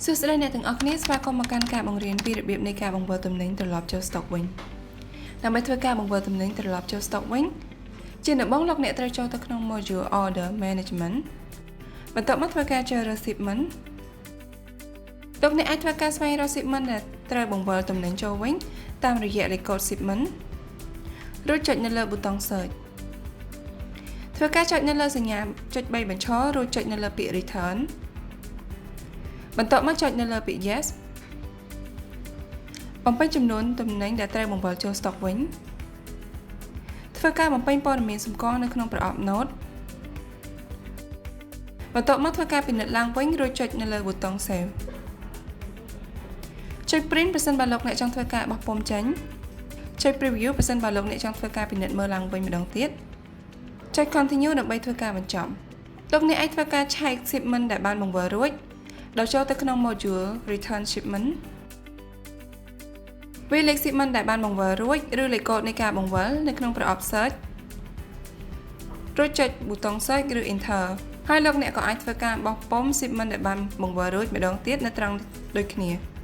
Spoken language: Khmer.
សួស្តីអ្នកទាំងអស់គ្នាស្វាគមន៍មកកាន់ការបង្រៀនពីរបៀបនៃការបង្វិលទំនិញត្រឡប់ចូលស្តុកវិញដើម្បីធ្វើការបង្វិលទំនិញត្រឡប់ចូលស្តុកវិញជាដំបូងលោកអ្នកត្រូវចូលទៅក្នុង module Order Management បន្ទាប់មកធ្វើការជ្រើសរើស shipment លោកអ្នកអាចធ្វើការស្វែងរក shipment ដែលត្រូវបង្វិលទំនិញចូលវិញតាមរយៈលេខកូដ shipment រួចចុចនៅលើប៊ូតុង search ធ្វើការចុចនៅលើសញ្ញាចុច3បញ្ឈររួចចុចនៅលើពាក្យ return បន្ទាប់មកចុចនៅលើពាក្យ yes បំពេញចំនួនទំនិញដែលត្រូវបង្វិលចូលស្តុកវិញធ្វើការបំពេញព័ត៌មានសម្គាល់នៅក្នុងប្រអប់ note បន្ទាប់មកធ្វើការពិនិត្យឡើងវិញរួចចុចនៅលើប៊ូតុង save ចុច print ប្រសិនបើលោកអ្នកចង់ធ្វើការបោះពុម្ពចេញចុច preview ប្រសិនបើលោកអ្នកចង់ធ្វើការពិនិត្យមើលឡើងវិញម្ដងទៀតចុច continue ដើម្បីធ្វើការបញ្ចប់លោកអ្នកអាចធ្វើការឆែក shipment ដែលបានបង្វិលរួចដោយចូលទៅក្នុង module return shipment វាយលេខ shipment ដែលបានបង្វិលរួចឬលេខកូដនៃការបង្វិលនៅក្នុងប្រអប់ search រួចចុចប៊ូតុង search ឬ enter ហើយលោកអ្នកក៏អាចធ្វើការបោះពុម្ព shipment ដែលបានបង្វិលរួចម្ដងទៀតនៅត្រង់ដូចគ្នា។